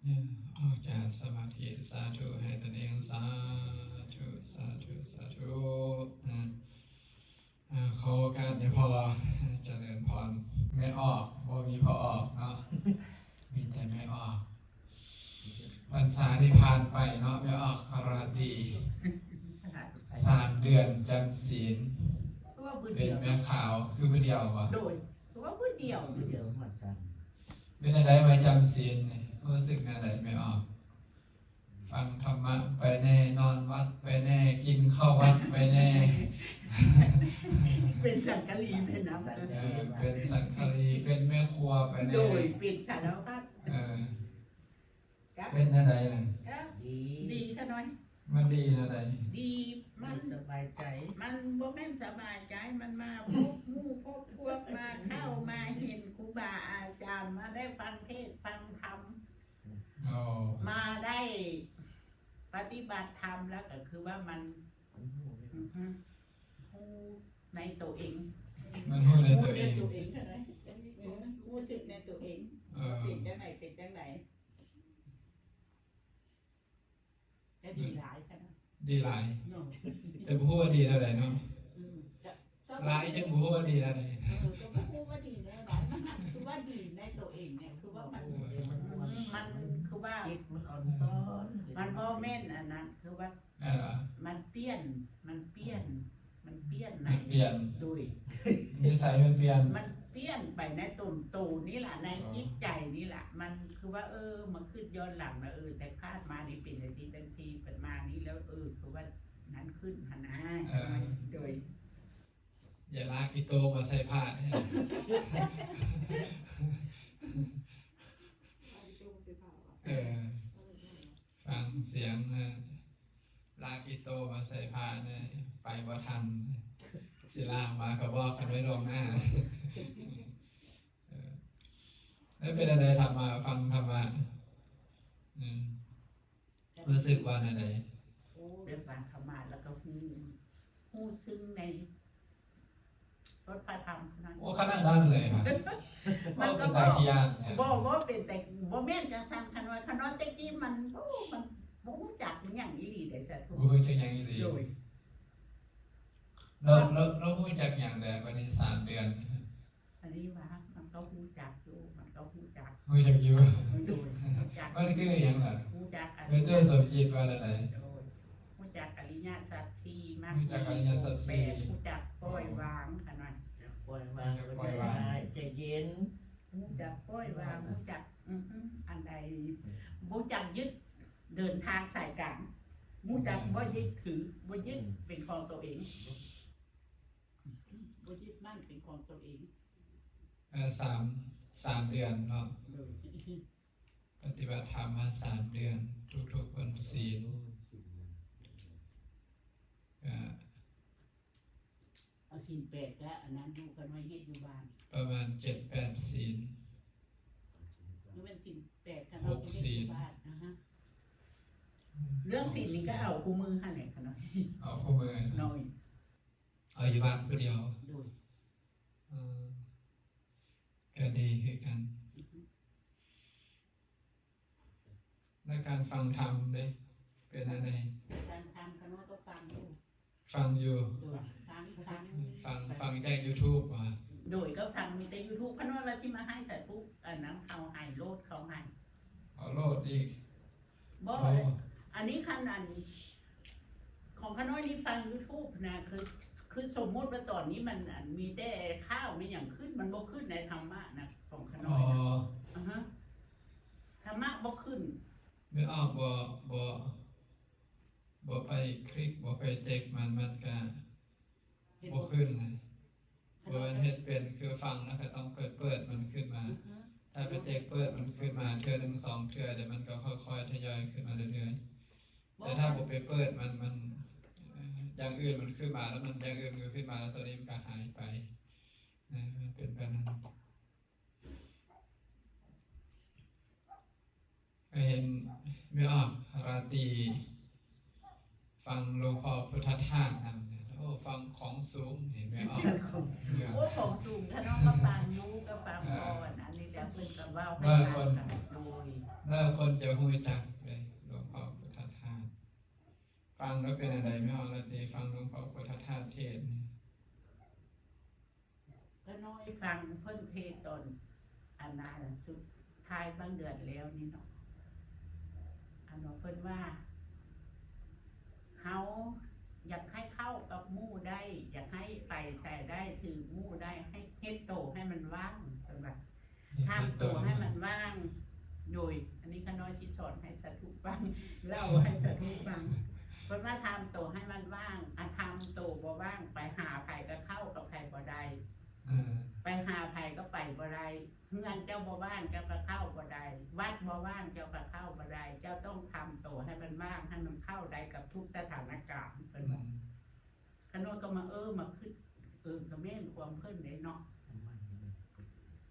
ອອກຈາກສະມາທິ ສາທຸໃຫ້ຕົນເອງ ສາທຸ ສາທຸ ສາທຸ ອາ ອາ ຂໍໂອກາດໃຫ້ພໍ່ ຈະເລີນພອນ ແມ່ອອກ ບໍ່ມີພໍ່ອອກເນາະ ມີແຕ່ແມ່ອອກ ພັນສານີ້ຜ່ານໄປເນາະ ແມ່ອອກ ຄາຣາຕີ ສາມເດືອນຈຳສິນ ຄືວ່າມື້ດຽວ ເປັນແມ່ຂາວ ຄືມື້ດຽວບໍ່? ໂດຍ ຄືວ່າມື້ດຽວ ມື້ດຽວຮອດຈຳ ເປັນຈັ່ງໃດມາຈຳສິນ ຮູ້ສຶກແນວໃດແມ່ອອກ? ຟັງທຳມະໄປແດ່ ນອນວັດໄປແດ່ ກິນເຂົ້າວັດໄປແດ່ ເປັນສັງຄະລີໄປນຳ ເອີ ເປັນສັງຄະລີ ເປັນແມ່ຄົວໄປແດ່ ໂດຍ ເປັນສາລະພັດ ເອີ ເປັນແນວໃດລະ? ດີ ດີຂະນ້ອຍ ມັນດີແນວໃດ? ດີ ມັນສະບາຍໃຈ ມັນບໍ່ແມ່ນສະບາຍໃຈ ມັນມາພົບໝູ່ພົບພວກ ມາເຂົ້າມາເຫັນຄູບາອາຈານ ມາໄດ້ຟັງເທດຟັງທຳ ອໍ ມາໄດ້ປະຕິບັດທຳ ແລ້ວກໍຄືວ່າມັນ ອືຮຶ ຮູ້ໃນໂຕເອງ ມັນຮູ້ໃນໂຕເອງ ຮູ້ສຶກໃນໂຕເອງ ເອີ ເປັນຈັ່ງໃດ ເປັນຈັ່ງໃດ ກໍດີຫຼາຍຂະໜາດ ດີຫຼາຍເນາະ ແຕ່ບໍ່ຮູ້ວ່າດີແນວໃດເນາະ ອືມ ກໍ ກໍຫຼາຍຈັ່ງບໍ່ຮູ້ວ່າດີແນວໃດ ເອີ ກໍບໍ່ຮູ້ວ່າດີແນວໃດ ມັນຄືວ່າດີໃນໂຕເອງນີ້ ຄືວ່າມັນ ມັນຄືວ່າ ຈິດມັນອ່ອນຊ້ອນ ມັນບໍ່ແມ່ນອັນນັ້ນ ຄືວ່າ ເອີ ມັນປ່ຽນ ມັນປ່ຽນ ມັນປ່ຽນໃນ ມັນປ່ຽນ ໂດຍ ນິໄສມັນປ່ຽນ ມັນປ່ຽນໄປໃນຕົນໂຕນີ້ລະ ໃນ ອໍ ຈິດໃຈນີ້ລະ ມັນຄືວ່າ ເອີ ມາຄິດຍ້ອນຫຼັງວ່າ ເອີ ແຕ່ຜ່ານມານີ້ເປັນຈັ່ງຊີ້ຈັ່ງຊີ້ ເປັນມານີ້ແລ້ວ ເອີ ຄືວ່ານັ້ນຂຶ້ນຫັ້ນນາ ເອີ ໂດຍ ຢ່າລາກອີໂຕ້ມາໃສ່ພ້າເດີ ເອີ ຟັງສຽງ ເອີ ລາກອີໂຕ້ມາໃສ່ພ້ານີ້ ໄປບໍ່ທັນ ຊິລາກມາກໍບອກກັນໄວ້ລ່ວງໜ້າ ເອີ ແລ້ວເປັນອັນໃດທຳມະ ຟັງທຳມະ ອືມ ຮູ້ສຶກວ່າແນວໃດ? ໂອ້ ໄດ້ຟັງທຳມະແລ້ວກໍຮູ້ ຮູ້ເຊິ່ງໃນ ລົດພະທຳຂະໜາດ ໂອ້ ຂະໜາດນັ້ນເລີຍຫວາ? ມັນກໍບໍ່ ບໍ່ ບໍ່ເປັນແຕ່ ບໍ່ແມ່ນຈັ່ງຊັ້ນ ຄັນວ່າ ຄັນວ່າແຕ່ກີ້ມັນ ໂອ້ ມັນບໍ່ຮູ້ຈັກອີ່ຫຍັງອີ່ຫຼີເດ້ ສາທຸ ບໍ່ຮູ້ຈັກຫຍັງອີ່ຫຼີ ໂດຍ ແລ້ວ ແລ້ວ ແລ້ວຮູ້ຈັກຫຍັງແດ່ ບັດນີ້ສາມເດືອນ? ອັນນີ້ວ່າມັນກໍຮູ້ຈັກຢູ່ ມັນກໍຮູ້ຈັກ ຮູ້ຈັກຢູ່ ໂດຍ ຮູ້ຈັກ ມັນຄືຫຍັງລະ? ຮູ້ຈັກອັນ ດອກເຕີ ສົມຈິດ ວ່າແນວໃດ? ໂດຍ ຮູ້ຈັກອະລິຍະສັດສີ່ ມັກມີ ອົງແປດ ຮູ້ຈັກປ່ອຍວາງ ອັນນັ້ນ ປ່ອຍວາງ ຮູ້ຈັກປ່ອຍວາງ ໃຈເຢັນ ຮູ້ຈັກປ່ອຍວາງ ຮູ້ຈັກ ອື ອັນໃດ ບໍ່ຈັກຍຶດ ເດີນທາງສາຍກາງ ຮູ້ຈັກ ອື ບໍ່ຍຶດຖື ບໍ່ຍຶດ ອື ເປັນຂອງໂຕເອງ ບໍ່ຍຶດໝັ້ນເປັນຂອງໂຕເອງ ເອີ ສາມ ສາມເດືອນເນາະ ໂດຍ ປະຕິບັດທຳມາສາມເດືອນ ທຸກໆວັນສິນ ກະ ເອົາສິນແປດກະອັນນັ້ນຢູ່ ຂະນ້ອຍເຮັດຢູ່ບ້ານ ປະມານເຈັດແປດສິນ ຫຼືແມ່ນສິນແປດ ຂະນ້ອຍເຮັດຢູ່ບ້ານ ອະຮະ ເລື່ອງສິນນີ້ກະເອົາຄູ່ມື້ຫັ້ນແຫຼະ ຂະນ້ອຍ ເອົາຄູ່ມື້ ໂດຍ ເອົາຢູ່ບ້ານຜູ້ດຽວ ໂດຍ ເອີ ກະດີຄືກັນ ອືຮຶ ແລະ ການຟັງທຳເດ ເປັນແນວໃດ? ການຟັງທຳ ຂະນ້ອຍກໍຟັງຢູ່ ຟັງຢູ່ ໂດຍ ຟັງ ຟັງ ຟັງ ຟັງຈາກຢູທູບຫວາ? ໂດຍ ກໍຟັງມີແຕ່ຢູທູບ ຂະນ້ອຍວ່າຊິມາໃຫ້ສາທຸ ອັນນັ້ນເຂົາໃຫ້ ໂຫຼດເຂົາໃຫ້ ເອົາໂຫຼດອີກ ບໍ່ ໂອ້ ອັນນີ້ຄັນອັນ ຂອງຂະນ້ອຍນີ້ຟັງຢູທູບນະ ຄື ຄືສົມມຸດວ່າຕອນນີ້ມັນ ອັນ ມີແຕ່ຂ່າວມີຫຍັງຂຶ້ນ ມັນບໍ່ຂຶ້ນໃນທຳມະນະ ຂອງຂະນ້ອຍນະ ອໍ ອະຮະ ທຳມະບໍ່ຂຶ້ນ ແມ່ອອກບໍ່ ບໍ່ ບໍ່ໄປຄລິກ ບໍ່ໄປເຕັກມັນ ມັນກະ ເຮັດ ບໍ່ ບໍ່ຂຶ້ນລະ ເພາະວ່າເຮັດເປັນ ຄືຟັງແລ້ວກໍຕ້ອງໄປເປີດມັນຂຶ້ນມາ ອືຮຶ ຖ້າໄປເຕັກເປີດມັນຂຶ້ນມາເທື່ອໜຶ່ງສອງເທື່ອ ແລ້ວມັນກໍຄ່ອຍໆທະຍອຍຂຶ້ນມາເລື້ອຍໆ ແຕ່ຖ້າບໍ່ໄປເປີດມັນ ມັນ ເອີ ຢ່າງອື່ນມັນຂຶ້ນມາ ແລ້ວມັນ ຢ່າງອື່ນມັນກໍຂຶ້ນມາ ແລ້ວໂຕນີ້ມັນກໍຫາຍໄປນະ ມັນເປັນແບບນັ້ນ. ເຫັນແມ່ອອກ ລາຕີ ຟັງຫຼວງພໍ່ພຸດທະທາດນຳ ໂອ້ ຟັງຂອງສູງ ເຫັນແມ່ອອກ ຂອງສູງ ໂອ້ ຂອງສູງ ຂະນ້ອຍກໍຟັງຢູ່ ກໍຟັງ ເອີ ກ່ອນ ອັນນີ້ກະເພິ່ນກໍເວົ້າໃຫ້ຟັງ ໂດຍ ແລ້ວຄົນຈະຮູ້ຈັກເດ້ ຫຼວງພໍ່ພຸດທະທາດ. ຟັງແລ້ວເປັນອັນໃດ ແມ່ອອລະຕີ? ຟັງຫຼວງພໍ່ພຸດທະທາດເທດນີ້ ກໍນ້ອຍຟັງເພິ່ນເທດຕອນ ອັນນັ້ນ ສຸດທ້າຍບາງເດືອນແລ້ວນີ້ເນາະ ອັນວ່າເພິ່ນວ່າ ເຮົາຢາກໃຫ້ເຂົ້າກັບໝູ່ໄດ້ ຢາກໃຫ້ໄປໃສໄດ້ ຖືໝູ່ໄດ້ ໃຫ້ເຮັດໂຕໃຫ້ມັນວ່າງ ເພິ່ນວ່າ ທຳໂຕໃຫ້ມັນວ່າງ ໂດຍ ອັນນີ້ຂ້ານ້ອຍຊິສອນໃຫ້ສາທຸຟັງ ເລົ່າໃຫ້ສາທຸຟັງ ເພິ່ນວ່າທຳໂຕໃຫ້ມັນວ່າງ ອາ ທຳໂຕບໍ່ວ່າງ ໄປຫາໃຜກໍເຂົ້າກັບໃຜບໍ່ໄດ້ ເອີ ໄປຫາໃຜກໍໄປບໍ່ໄດ້ ເຮືອນເຈົ້າບໍ່ວ່າງ ເຈົ້າກໍເຂົ້າບໍ່ໄດ້ ວັດບໍ່ວ່າງ ເຈົ້າກໍເຂົ້າບໍ່ໄດ້ ເຈົ້າຕ້ອງທຳໂຕໃຫ້ມັນວ່າງ ໃຫ້ມັນເຂົ້າໄດ້ກັບທຸກສະຖານະການ ເພິ່ນວ່າ ອືມ ຂະນ້ອຍກໍມາ ເອີ ມາຄິດ ເອີ ກໍແມ່ນຄວາມເພິ່ນເດ້ເນາະ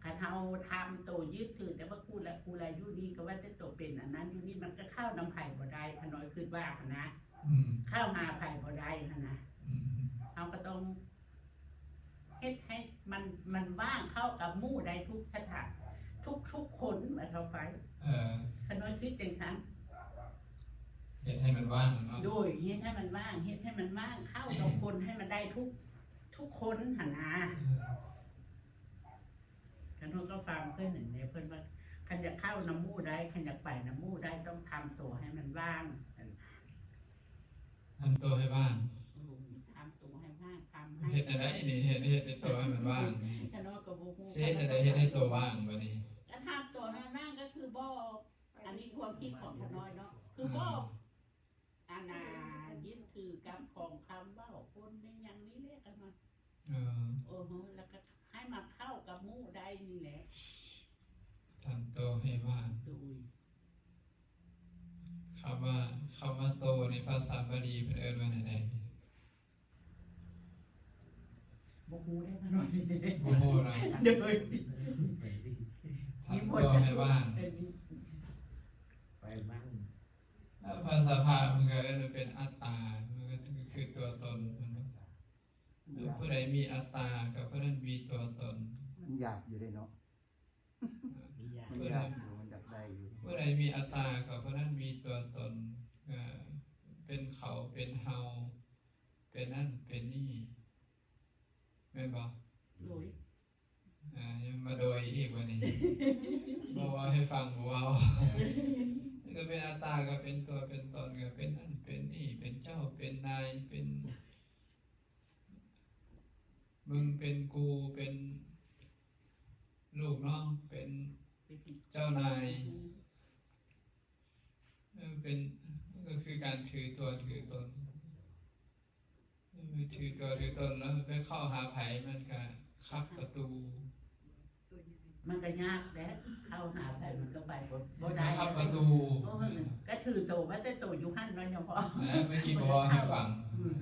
ຄັນເຮົາທຳໂຕຍຶດຖື ແຕ່ວ່າກູລະ ກູລະຢູ່ນີ້ ກໍວ່າແຕ່ໂຕເປັນອັນນັ້ນຢູ່ນີ້ ມັນກໍເຂົ້ານຳໃຜບໍ່ໄດ້ ຂະນ້ອຍຄິດວ່າຫັ້ນນະ ອືມ ເຂົ້າຫາໃຜບໍ່ໄດ້ຫັ້ນນະ ອືມ ເຮົາກໍຕ້ອງເຮັດໃຫ້ມັນ ມັນວ່າງເຂົ້າກັບໝູ່ໄດ້ທຸກສະຖານ ທຸກໆຄົນ ວ່າເທົ່າໄປ ເອີ ຂະນ້ອຍຄິດຈັ່ງຊັ້ນ ເຮັດໃຫ້ມັນວ່າງເນາະ ໂດຍ ເຮັດໃຫ້ມັນວ່າງ ເຮັດໃຫ້ມັນວ່າງ ເຂົ້າກັບຄົນໃຫ້ມັນໄດ້ທຸກ ທຸກຄົນຫັ້ນນະ ເອີ ຄັນເຮົາກໍຟັງເພິ່ນນັ້ນແຫຼະ ເພິ່ນວ່າ ຄັນຢາກເຂົ້ານຳໝູ່ໄດ້ ຄັນຢາກໄປນຳໝູ່ໄດ້ ຕ້ອງທຳໂຕໃຫ້ມັນວ່າງ ທຳໂຕໃຫ້ວ່າງ ອືມ ທຳໂຕໃຫ້ວ່າງ ທຳໃຫ້ ເຮັດແນວໃດນີ້ ເຮັດ ເຮັດໃຫ້ໂຕໃຫ້ມັນວ່າງນີ້ ຂະນ້ອຍກໍບໍ່ຮູ້ ຊິເຮັດແນວໃດເຮັດໃຫ້ໂຕວ່າງບາດນີ້ ການທຳໂຕໃຫ້ມັນວ່າງກໍຄືບໍ່ ອັນນີ້ຄວາມຄິດຂອງຂະນ້ອຍເນາະ ຄືບໍ່ ອືມ ອັນນ່າ ຍຶດຖືກັບຂອງຄຳເວົ້າຄົນແມ່ນຫຍັງນີ້ແຫຼະ ກັນວ່າ ເອີ ໂອ້ໂຫ ແລ້ວກໍໃຫ້ມາເຂົ້າກັບໝູ່ໄດ້ນີ້ແຫຼະ ທຳໂຕໃຫ້ວ່າງ ໂດຍ ຄຳວ່າ ຄຳວ່າໂຕໃນພາສາບາລີເພິ່ນເອີ້ນວ່າແນວໃດ? ບໍ່ຮູ້ເດ້ ບໍ່ຮູ້ນະ ໂດຍ ທຳໂຕໃຫ້ວ່າງ ໄປວ່າງ ແລ້ວພາສາພະມັນກໍເອີ້ນວ່າເປັນອັດຕາ ມັນກໍຄືຕົວຕົນ ແລ້ວຜູ້ໃດມີອັດຕາ ກໍຜູ້ນັ້ນມີຕົວຕົນ ມັນຢາກຢູ່ເດ້ເນາະ ມັນຢາກຢູ່ ມັນຢາກໄດ້ຢູ່ ຜູ້ໃດມີອັດຕາ ກໍຜູ້ນັ້ນມີຕົວຕົນ ເປັນເຂົາ ເປັນເຮົາ ເປັນນັ້ນເປັນນີ້ ແມ່ນບໍ່? ໂດຍ ອ່າ ຍັງມາໂດຍອີກບັດນີ້ ບໍ່ເວົ້າໃຫ້ຟັງ ບໍ່ເວົ້າ ກໍເປັນອັດຕາ ກໍເປັນຕົວເປັນຕົນ ກໍເປັນນັ້ນເປັນນີ້ ເປັນເຈົ້າເປັນນາຍ ເປັນມຶງເປັນກູ ເປັນລູກນ້ອງ ເປັນເຈົ້ານາຍ ເອີ ເປັນ ມັນກໍຄືການຖືຕົວຖືຕົນ ເອີ ຖືຕົວຖືຕົນ ແລ້ວໄປເຂົ້າຫາໃຜ ມັນກໍຂັດປະຕູ ມັນກໍຍາກແຫຼະ ເຂົ້າຫາໃຜມັນກໍໄປບໍ່ ບໍ່ໄດ້ ມັນກໍຂັດປະຕູ ເອີ ກໍຖືໂຕວ່າແຕ່ໂຕຢູ່ຫັ້ນເນາະ ຍັງພໍ ເອີ ເມື່ອກີ້ບໍ່ເວົ້າໃຫ້ຟັງ ອືມ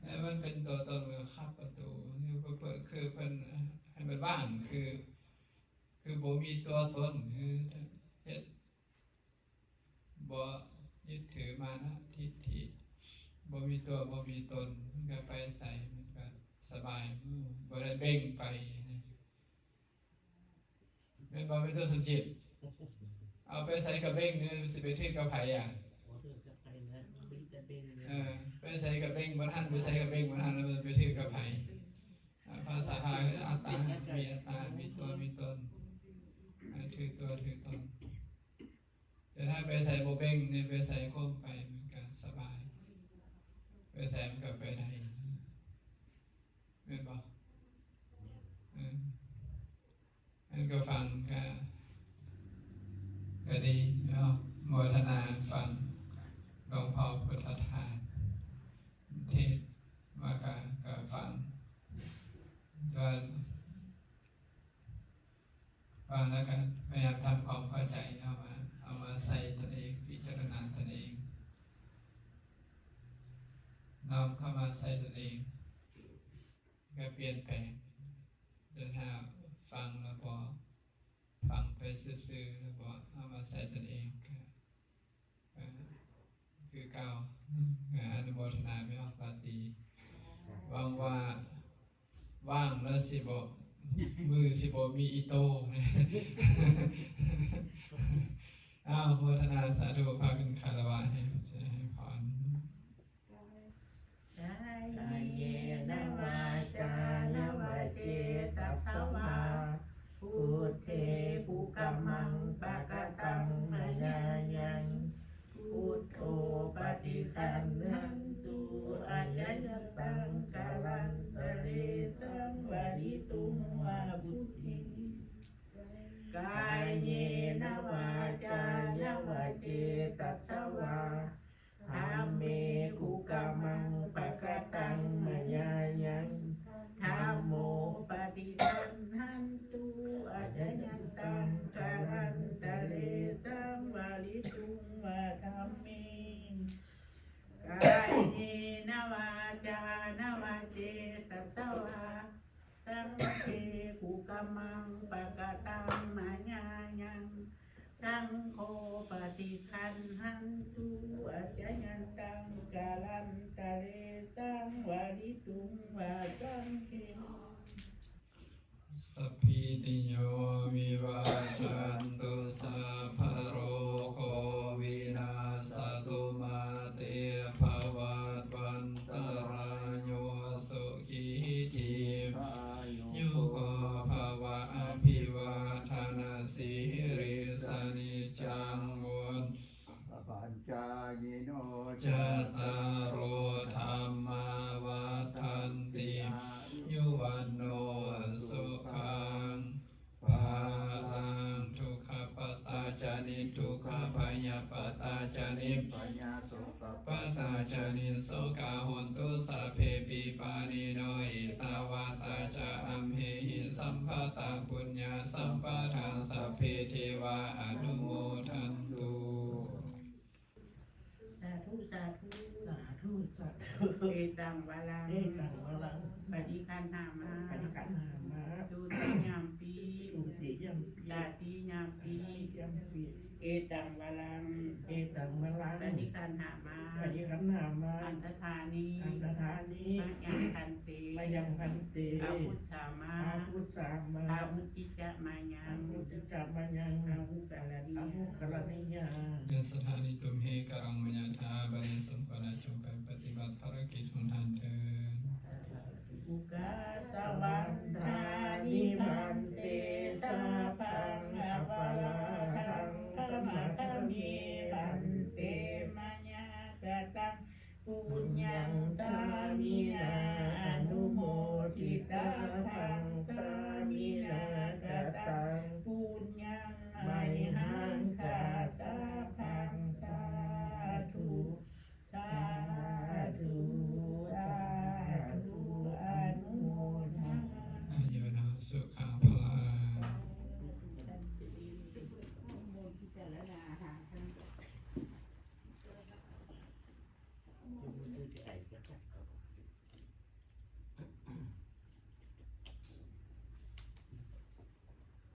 ແລ້ວມັນເປັນຕົວຕົນ ມັນກໍຂັດປະຕູ ຄືເພິ່ນ ຄືເພິ່ນໃຫ້ມັນວ່າງ ຄື ຄືບໍ່ມີຕົວຕົນ ຄືເຮັດ ບໍ່ຍຶດຖືມານະທິດຖິ ບໍ່ມີຕົວບໍ່ມີຕົນ ມັນກໍໄປໃສມັນກໍສະບາຍ ບໍ່ໄດ້ເບັ່ງໄປ ແມ່ນບໍ່ ແມ່ນຕົວສົມຈິດ? ເອົາໄປໃສກໍເບັ່ງ ຊິໄປຖືກກັບໃຜອະ? ບໍ່ຖືກກັບໃຜແລ້ວ ມີແຕ່ເບັ່ງ ເອີ ໄປໃສກໍເບັ່ງບ່ອນຫັ້ນ ໄປໃສກໍເບັ່ງບ່ອນຫັ້ນ ແລ້ວມັນໄປຖືກກັບໃຜ? ອາ ພາສາພະຄືອັດຕາ ມີອັດຕາ ມີຕົວມີຕົນ ອາ ຖືຕົວຖືຕົນ. ແຕ່ຖ້າໄປໃສບໍ່ເບັ່ງນີ້ ໄປໃສຄວມໄປ ມັນກະສະບາຍ ໄປໃສມັນກະໄປໄດ້ ແມ່ນບໍ່? ເອີ ອັນກໍຟັງກະ ກະດີເນາະ ໂມທະນາຟັງ ຫຼວງພໍ່ພຸດທະທາດເທດມາກະ ກະຟັງ ແຕ່ວ່າ ຟັງແລ້ວກໍພະຍາຍາມທຳຄວາມເຂົ້າໃຈ ເອົາມາ ເອົາມາໃສ່ຕົນເອງ ພິຈາລະນາຕົນເອງ ນ້ອມເຂົ້າມາໃສ່ຕົນເອງ ກໍປ່ຽນແປງ. ແຕ່ຖ້າຟັງແລ້ວບໍ່ ຟັງໄປຊື່ໆ ແລ້ວບໍ່ເອົາມາໃສ່ຕົນເອງ ກໍ ເອີ ຄືເກົ່າ ເອີ ອະນຸໂມທະນາແມ່ອອກລາຕີ ຫວັງວ່າວ່າງແລ້ວຊິບໍ່ ມືຊິບໍ່ມີອີໂຕ້. ອ້າວ ໂມທະນາສາທຸ ພາກັນຄາລະວະໃຫ້ ໃຫ້ພອນ. ກາເຍນະວາຈານະວະເຈຕະສະວາ ພຸດເທກຸກຳມັງປະກະຕັງມະຍາຍັງ ພຸດໂທປະຕິຄັນທັນຕຸ ອາຈະຍັນຕັງກາລັນຕະເລ ສັງວາລິຕຸງວາວຸດທິ ກາເຍນະວາຈານະວະເຈຕະສະວາ ທຳເມກຸກຳມັງປະກະຕັງມະຍາຍັງ ທຳໂມປະຕິຄັນທັນຕຸ ອາຈະຍັນຕັງກາລັນຕະເລ ສັງວາລິຕຸງວາທຳເມ ກາເຍນະວາຈານະວະເຈຕະສະວາ ສັງເຄກຸກຳມັງປະກະຕັງມະຍາຍັງ ສັງໂຄປະຕິຄັນຫັນຕຸ ອາຈະຍັນຕັງກາລັນຕະເລ ສັງວາລິຕຸງວາສັງເຄ ສັບພີຕິໂຍວິວັດຊັນຕຸ ສັບພະໂລໂຄວິນັດສະຕຸ ມາເຕພະວັດວັນຕະລາໂຍ ສຸຂີທີຄາຍຸໂກພະວະ ອະພິວາທະນະສີລິສະນິດຈັງວຸດ ປະພັນຈາຍິໂນ ຈັດຕາໂລທຳມາ ວັດທັນຕິ ອາຍຸວັນໂນ ສຸຂັງ ພະລັງ ທຸກຂະປະຕາຈານິດທຸກຂະ ພະຍາປະຕາຈານິດພະຍາ ໂສກະປະຕາຈານິດໂສກາ ໂຫນຕຸ ສັບເພປີປານິໂນ ເອຕາວັດຕາຈະ ອັມເຫຫິ ສຳປະຕັງ ປຸນຍະສຳປະທາ ສັບເພເທວາ ອະນຸໂມທັນຕຸ. ສາທຸ ສາທຸ ສາທຸ ສາທຸ ເອຕັງວະລັງ ເອຕັງວະລັງ ປະຕິຄັນຫາມາ ປະຕິຄັນຫາມາ ທຸຕິຍຳປີ ທຸຕິຍຳປີ ຕະຕິຍຳປີ ຕະຕິຍຳປີ ເອຕັງວະລັງ ເອຕັງວະລັງ ປະຕິຄັນຫາມາ ປະຕິຄັນຫາມາ ອັນຕະທານິ ອັນຕະທານິ ມະຍັງພັນເຕ ມະຍັງພັນເຕ ອະພຸດສາມາ ອະພຸດສາມາ ອະວຸດ ຈະມາຍັງ ອະມຸດຈະມາຍັງ ອະຫຸກະລະນິຍັງ ອະຫຸກະລະນິຍັງ ຍະສະຖານິຕຸມເຫກະລັງ ມັນຍະຖາ ບາລີສົມຄວນ ແລະ ຈົ່ງໄປປະຕິບັດພາລະກິດຂອງທ່ານເທີ້ນ. ອຸກາສະວັງ